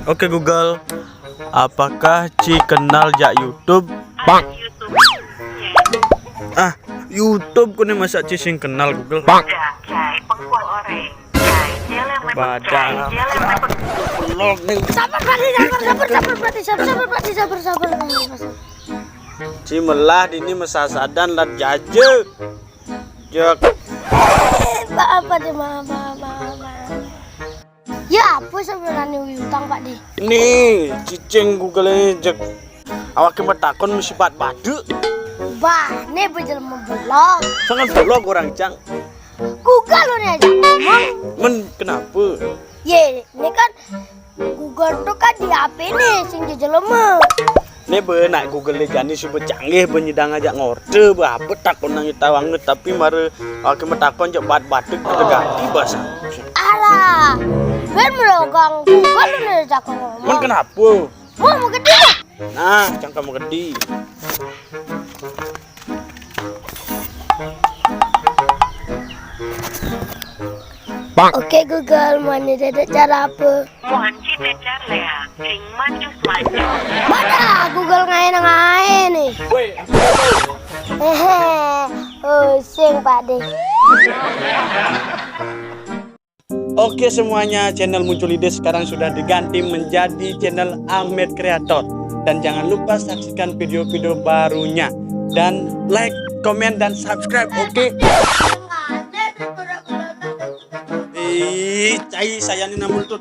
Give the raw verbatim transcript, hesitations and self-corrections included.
Oke Google, apakah Ci kenal jak YouTube? Bang. Ah, YouTube ku ni masa Ci sing kenal Google. Bang. Badan. Sabar, Pak De, sabar, sabar, sabar, Pak De, sabar, sabar, Pak De, sabar, sabar, sabar. Ci melah dini mesasadan lat jajek. Jek. Maaf, Pak De, maaf, maaf, maaf, maaf. Ya, apa sebenarnya utang, Pak De? Ni, cicing Google ini jek. Awak kita takon mesti bat batu. Bah, ni berjelma belog. Sangat belog orang cang. Google ni aja ngomong. Men, kenapa? Ye, ni kan Google tu kan di H P ni, sing jejelma. Ni be nak Google ni jani suba canggih, be nyidang ajak ngorte, be apa takon nang ita banget, tapi mara awak kita takon jek bat batuk kita ganti bahasa. Alah, ben melogang Google ni cakap ngomong. Men kenapa? Wah, mau gede. Nah, cangkam gede. Oke Google, mana ada cara apa? Mohon cita cara ya, sing manjus manjus. Mana Google ngain ngain ni? Hehe, oh sing Pak De. Oke semuanya, channel Muncul Ide sekarang sudah diganti menjadi channel Ahmed Creator. Dan jangan lupa saksikan video-video barunya. Dan like, komen, dan subscribe, oke? Ih, cai saya ni namul tut.